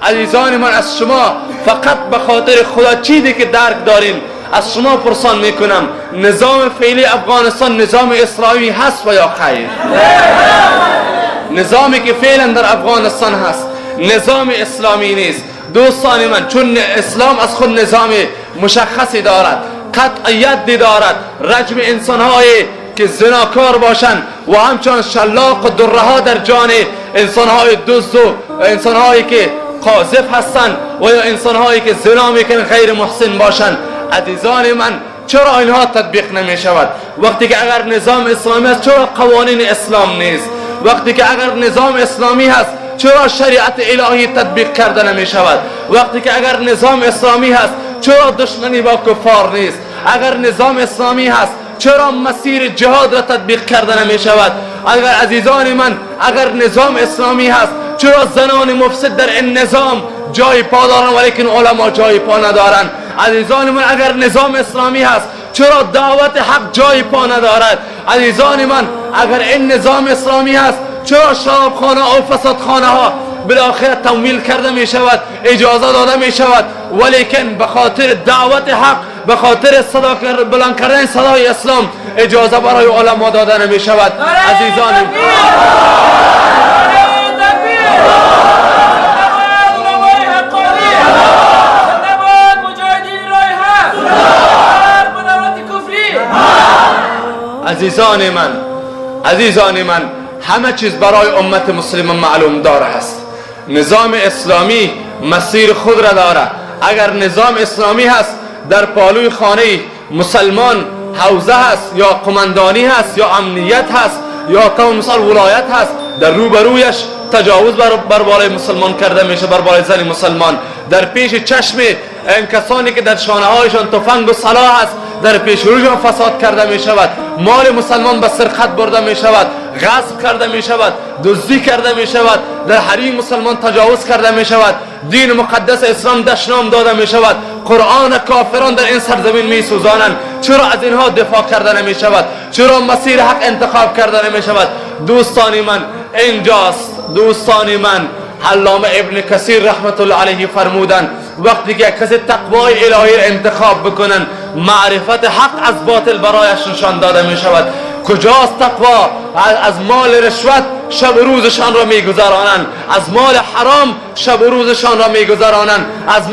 عزیزان من، از شما فقط به خاطر خدا چیزی که درک داریم از شما پرسان میکنم، نظام فعلی افغانستان نظام اسلامی هست و یا خیر؟ نظامی که فعلا در افغانستان هست نظام اسلامی نیست. دوستان من، چون اسلام از خود نظام مشخصی دارد، قطعیت دارد، رجم انسانهای که زناکار باشند و همچنان شلاق و دره ها در جان انسانهای دزد و انسانهایی که قاذف هستند و یا انسانهایی که زنا میکنن غیر محسن باشند. عزیزان من، چرا اینها تطبیق نمی شود؟ وقتی که اگر نظام اسلامی است چرا قوانین اسلام نیست؟ وقتی که اگر نظام اسلامی هست چرا شریعت الهی تطبیق کرده نمی شود؟ وقتی که اگر نظام اسلامی هست چرا دشمنی با کفار نیست؟ اگر نظام اسلامی هست چرا مسیر جهاد را تطبیق کرده نمی شود؟ اگر عزیزان من، اگر نظام اسلامی هست چرا زنان مفسد در این نظام جای پا دارن ولیکن علما جای پا ندارن؟ عزیزان من، اگر نظام اسلامی هست چرا دعوت حق جای پا ندارد؟ عزیزان من، اگر این نظام اسلامی هست چرا شرابخانه و فسادخانه ها بالاخره تمویل کرده می شود، اجازه داده می شود، ولیکن به خاطر دعوت حق، به خاطر صدا بلند کردن صدای اسلام اجازه برای علما داده نمی شود؟ عزیزان، عزیزان من، عزیزان من، همه چیز برای امت مسلم معلوم دار هست. نظام اسلامی مسیر خود را داره. اگر نظام اسلامی هست در پالوی خانه مسلمان حوزه هست یا قماندانی هست یا امنیت هست یا تا مثال ولایت هست، در روبرویش تجاوز بر بالای مسلمان کرده میشه، بر بالای زن مسلمان، در پیش چشم این کسانی که در شانه هایشان تفنگ و سلاح است، در پیش رویشان فساد کرده می شود، مال مسلمان به سرقت برده می شود، غصب کرده می شود، دزدی کرده می شود، در حریم مسلمان تجاوز کرده می شود، دین مقدس اسلام دشنام داده می شود، قرآن کافران در این سرزمین می سوزانند. چرا از اینها دفاع کرده نمی شود؟ چرا مسیر حق انتخاب کرده نمی شود؟ دوستان من، اینجاست. دوستان من، علامه ابن کثیر رحمت الله علیه فرمودند وقتی که کسی تقوای الهی انتخاب بکنن، معرفت حق از باطل برایش نشان داده می شود. کجاست تقوا؟ از مال رشوت شب و روزشان را میگذرانند، از مال حرام شب و روزشان را میگذرانند، از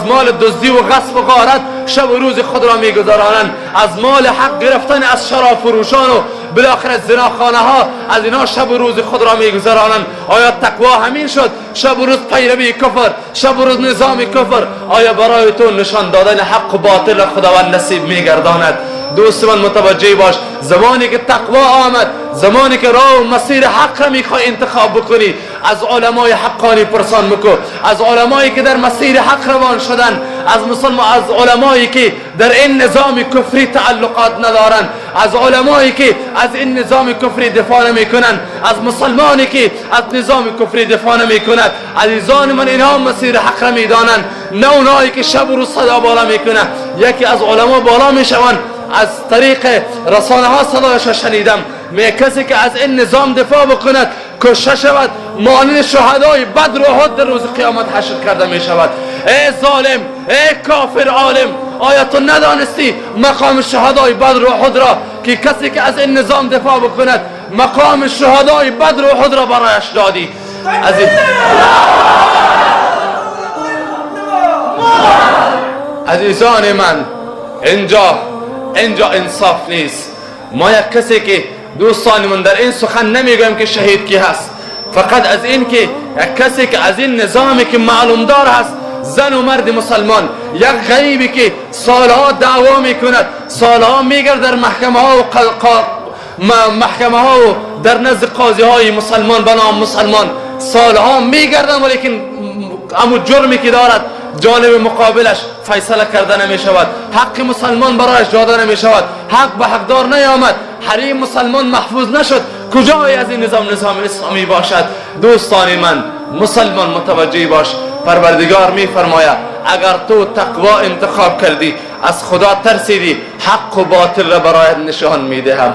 مال دزدی و غصب و غارت شب و روز خود را میگذرانند، از مال حق گرفتن از شراب فروشان و بالاخره زناخانه ها، از اینها شب و روز خود را میگذرانند. آیا تقوا همین شد؟ شب و روز پیروی کفر، شب و روز نظام کفر. آیا برای تو نشان دادن حق و باطل خداوند نصیب میگرداند؟ دوست من، متوجه باش، زمانی که تقوا آمد، زمانی که راه و مسیر حق را میخوای انتخاب بکنی، از علمای حقانی پرسان بکن، از علمایی که در مسیر حق روان شدن، از مسلمان، از علمایی که در این نظام کفری تعلقات ندارن، از علمایی که از این نظام کفری دفاع نمیکنن، از مسلمانی که از نظام کفری دفاع نمیکند. عزیزان من، اینها مسیر حق را میدانند، نه اونایی که شب و روز صدا بالا میکنه. یکی از علما بالا میشوند، از طریق رسانه ها صدایش شنیدم، می کسی که از این نظام دفاع بکند کشته شود، مانند شهدای بدر و احد در روز قیامت حشر کرده می شود. ای ظالم، ای کافر عالم، آیا تو ندانستی مقام شهدای بدر و احد را که کسی که از این نظام دفاع بکند مقام شهدای بدر و احد را برایش دادی؟ عزیزان من، اینجا انصاف نیست. ما یک کسی که دوستان من در این سخن نمیگویم که شهید کی هست، فقط از این که یک کسی که از این نظامی که معلوم دار هست، زن و مرد مسلمان، یک غریبی که سالها دعوا میکند، سالها میگرد در محکمه ها و محکمه ها و در نزد قاضی های مسلمان به نام مسلمان سالها میگردن، ولیکن امو جرمی که دارد جانب مقابلش فیصله کرده نمی شود، حق مسلمان برایش داده نمی شود، حق به حقدار نیامد، حریم مسلمان محفوظ نشد. کجای از این نظام نظام اسلامی باشد؟ دوستان من، مسلمان متوجه باش، پروردگار می فرماید اگر تو تقوا انتخاب کردی، از خدا ترسیدی، حق و باطل را برایت نشان می دهم.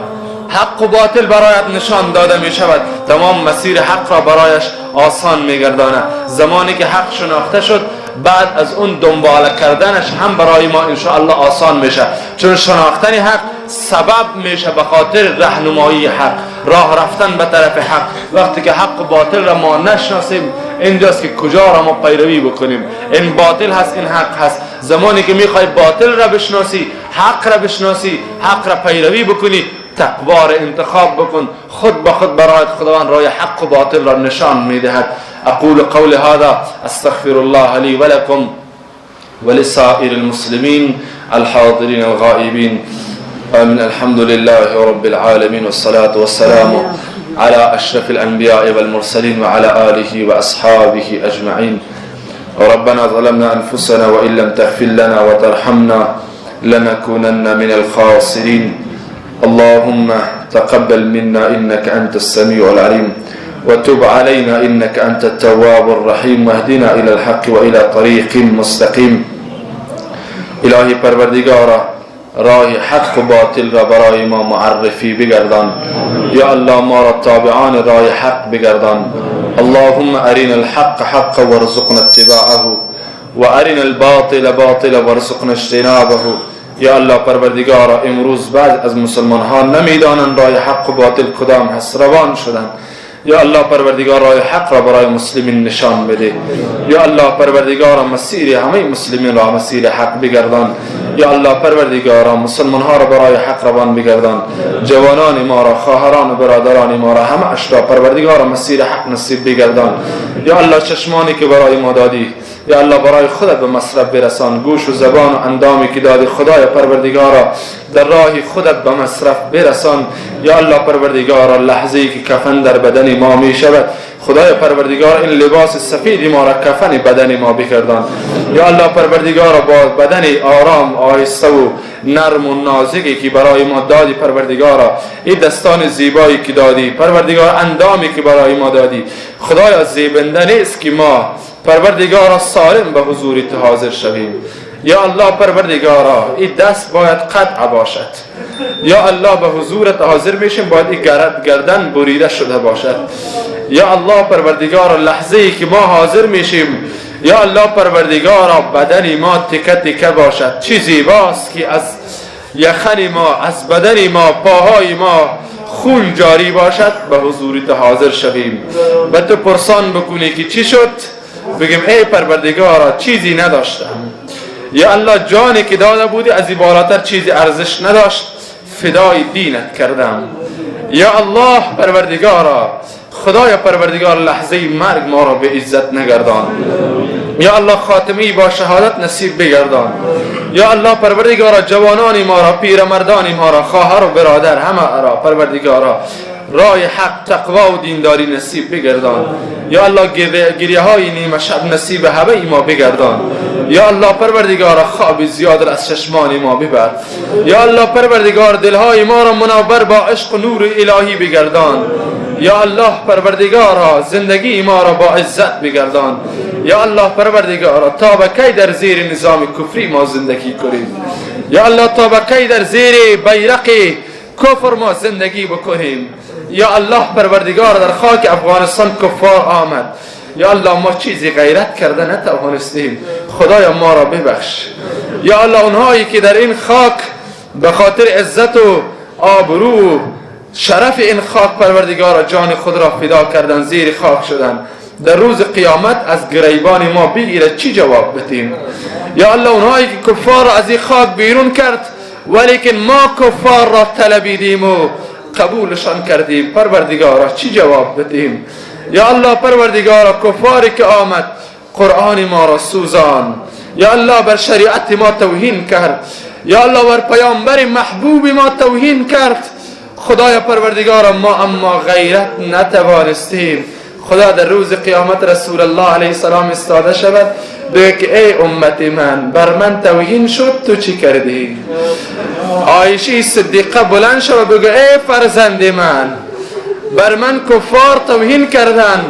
حق و باطل برایت نشان داده می شود، تمام مسیر حق را برایش آسان میگردانه. زمانی که حق شناخته شد، بعد از اون دنبال کردنش هم برای ما انشاءالله آسان میشه، چون شناختن حق سبب میشه به خاطر رهنمایی حق، راه رفتن به طرف حق. وقتی که حق و باطل را ما نشناسیم، اینجاست که کجا را ما پیروی بکنیم؟ این باطل هست، این حق هست. زمانی که میخوای باطل را بشناسی، حق را بشناسی، حق را پیروی بکنی، تقوا را انتخاب بکن، خود به خود برایت خداوند راه حق و باطل را نشان میدهد. اقول قول هذا استغفر الله لي ولكم ولسائر المسلمين الحاضرين الغائبين. آمين. الحمد لله رب العالمين، والصلاة والسلام على أشرف الأنبياء والمرسلين وعلى آله وأصحابه أجمعين. ربنا ظلمنا أنفسنا وإن لم تغفر لنا وترحمنا لنكونن من الخاسرين. اللهم تقبل منا إنك أنت السميع العليم، وتب علينا إنك أنت التواب الرحيم، واهدنا إلى الحق وإلى طريق مستقيم. الهی پروردگارا، راه حق و باطل را برای ما معرفی بگردان. یا الله، ما را تابعان راه حق بگردان. اللهم ارنا الحق حقا وارزقنا اتباعه وارنا الباطل باطلا وارزقنا اجتنابه. یا الله پروردگارا، امروز بعض از مسلمان ها نمیدانند راه حق و باطل کدام هست، روان شدند. یا الله پروردگار، راه حق را برای مسلمین نشان بده. یا الله پروردگار، مسیر همه مسلمین را مسیر حق بگردان. یا الله پروردگار، مسلمان ها را برای حق روان بگردان. جوانان ما را، خواهران و برادران ما را، همه اش را پروردگار مسیر حق نصیب بگردان. یا الله، چشمانی که برای ما دادی، یا الله برای خودت به مصرف برسان. گوش و زبان و اندامی که دادی، خدای پروردگارا در راه خودت به مصرف برسان. یا الله پروردگارا، لحظه ای که کفن در بدن ما می شود، خدای پروردگار این لباس سفید ما را کفن بدن ما بکردان. یا الله پروردگارا، با بدن آرام، آهسته و نرم و نازکی که برای ما دادی، پروردگارا این دستان زیبایی که دادی، پروردگار اندامی که برای ما دادی، خدایا زیبنده نیست که ما پروردگارا سالم به حضور تو حاضر شویم. یا الله پروردگارا، این دست باید قطع باشد. یا الله، به حضورت حاضر میشیم، باید این گردن بریده شده باشد. یا الله پروردگارا، لحظه ای که ما حاضر میشیم، یا الله پروردگارا بدن ما تکه تکه باشد. چی زیباست که از یخن ما، از بدن ما، پاهای ما خون جاری باشد، به حضور تو حاضر شویم و تو پرسان بکنی که چی شد؟ بگیم ای پروردگارا، چیزی نداشتم. یا الله، جانی که داده بودی از این بالاتر چیزی ارزش نداشت، فدای دینت کردم. یا الله پروردگارا، خدای پروردگار، لحظه مرگ ما را به عزت نگردان. یا الله، خاتمه با شهادت نصیب بگردان. یا الله پروردگارا، جوانان ما را، پیرمردان ما را، خواهر و برادر همه را پروردگارا راه حق، تقوا و دینداری نصیب بگردان. یا الله، گریه های نیمه شب نصیب همه ما بگردان. یا الله پروردگار، خواب زیاد را از چشمان ما ببر. یا الله پروردگار، دلهای ما را منور با عشق و نور الهی بگردان. یا الله پروردگارا، زندگی ما را با عزت بگردان. یا الله پروردگارا، تا به کی در زیر نظام کفری ما زندگی کنیم؟ یا الله، تا به کی در زیر بیرق کفر ما زندگی بکنیم؟ یا الله پروردگار، در خاک افغانستان کفار آمد. یا الله، ما چیزی غیرت کرده نتوانستیم. خدایا ما را ببخش. یا الله، اونهایی که در این خاک به خاطر عزت و آبرو و شرف این خاک پروردگار جان خود را فدا کردن، زیر خاک شدن، در روز قیامت از گریبان ما بگیره، چی جواب بدیم؟ یا الله، اونهایی که کفار را از این خاک بیرون کرد، ولیکن ما کفار را طلبیدیم و قبولشان کردیم، پروردگارا چی جواب بدیم؟ یا الله پروردگارا، کفاری که آمد قرآن ما را سوزان، یا الله بر شریعت ما توهین کرد، یا الله بر پیامبر محبوب ما توهین کرد، خدای پروردگارا ما اما غیرت نتوانستیم. خدا در روز قیامت رسول الله علیه السلام استاده شود، بگه که ای امت من، بر من توهین شد، تو چی کردی؟ عایشه صدیقه بلند شود، بگه ای فرزند من، بر من کفار توهین کردن،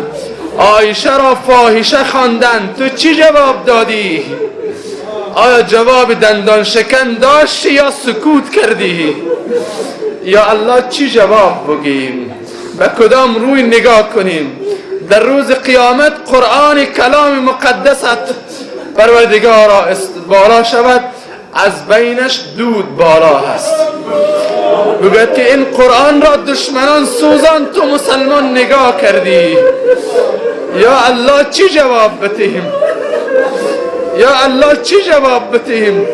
عایشه را فاحشه خواندن، تو چی جواب دادی؟ آیا جواب دندان شکن داشتی یا سکوت کردی؟ یا الله، چی جواب بگیم؟ به کدام روی نگاه کنیم؟ در روز قیامت قرآن کلام مقدست پروردگارا بالا شود، از بینش دود بالا هست. بگوید که این قرآن را دشمنان سوزان، تو مسلمان نگاه کردی. یا الله چی جواب بدهیم؟ یا الله چی جواب بدهیم؟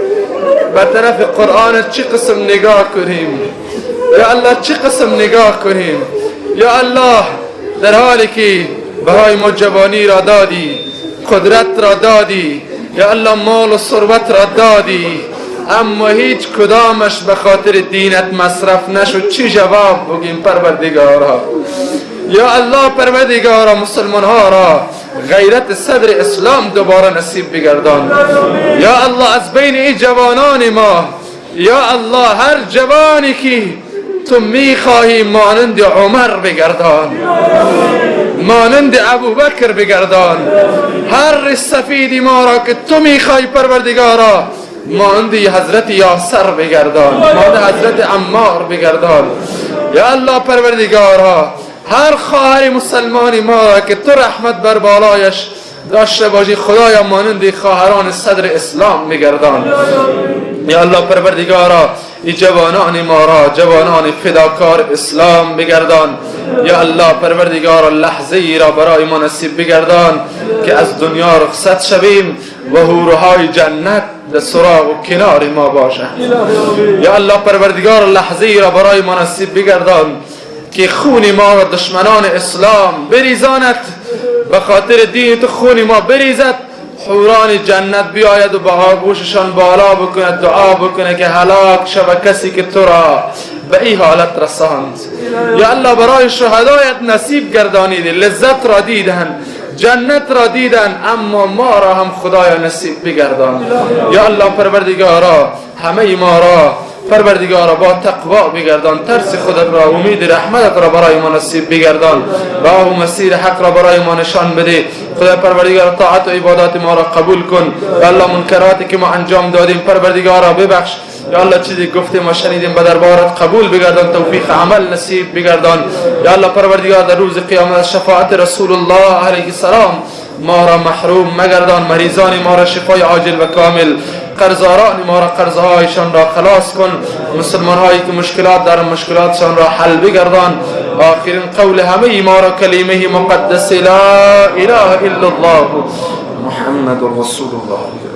به طرف قرآن چی قسم نگاه کنیم؟ یا الله چی قسم نگاه کنیم؟ یا الله در حالی که برای ما جوانی را دادی، قدرت را دادی، یا الله مال و ثروت را دادی، اما هیچ کدامش به خاطر دینت مصرف نشد. چی جواب بگیم پروردگارا؟ یا الله پروردگارا مسلمان ها را غیرت صدر اسلام دوباره نصیب بگردان. یا الله از بین این جوانان ما، یا الله هر جوانی که تو میخواهی مانند عمر بگردان، مانند ابوبکر بگردان. هر سفیدی ما را که تو میخوای پروردگارا مانند حضرت یاسر بگردان، مانند حضرت عمار بگردان. یا الله پروردگارا هر خواهر مسلمان ما را که تو رحمت بر بالایش داشته باشی، خدایا مانند خواهران صدر اسلام بگردان. یا الله پروردگارا ای جوانان ما را جوانان فداکار اسلام بگردان. یا الله پروردگارا لحظه ای را برای ما نصیب بگردان که از دنیا رخصت شویم و حورهای جنت در سراغ و کنار ما باشند. یا الله پروردگار لحظه ای را برای ما نصیب بگردان که خون ما را دشمنان اسلام بریزاند، به خاطر دین تو خون ما بریزد، حوران جنت بیاید و با آغوششان بالا بکنه، دعا بکنه که هلاک شود کسی که تو را به این حالت رساند. یا الله برای شهدایت نصیب گردانیدی، لذت را دیدن، جنت را دیدن، اما ما را هم خدایا نصیب بگردان. یا الله پروردگارا همه ما را پروردگارا با تقوا بگردان، ترس خودت را، امید رحمتت را برای ما نصیب بگردان، راه و مسیر حق را برای ما نشان بده. خدا پروردگارا طاعت و عبادات ما را قبول کن. یا الله منکراتی که ما انجام دادیم پروردگارا ببخش. یا الله چیزی گفتیم و شنیدیم به دربارت قبول بگردان، توفیق عمل نصیب بگردان. یا الله پروردگار در روز قیامت شفاعت رسول الله علیه السلام ما را محروم مگردان، مریضان ما را شفای عاجل و کامل، قرضداران ما را قرضهایشان را خلاص کن، مسلمان هایی که مشکلات دارن مشکلاتشان را حل بگردان. آخرین قول همه ما را کلمه مقدس لا اله الا الله محمد رسول الله.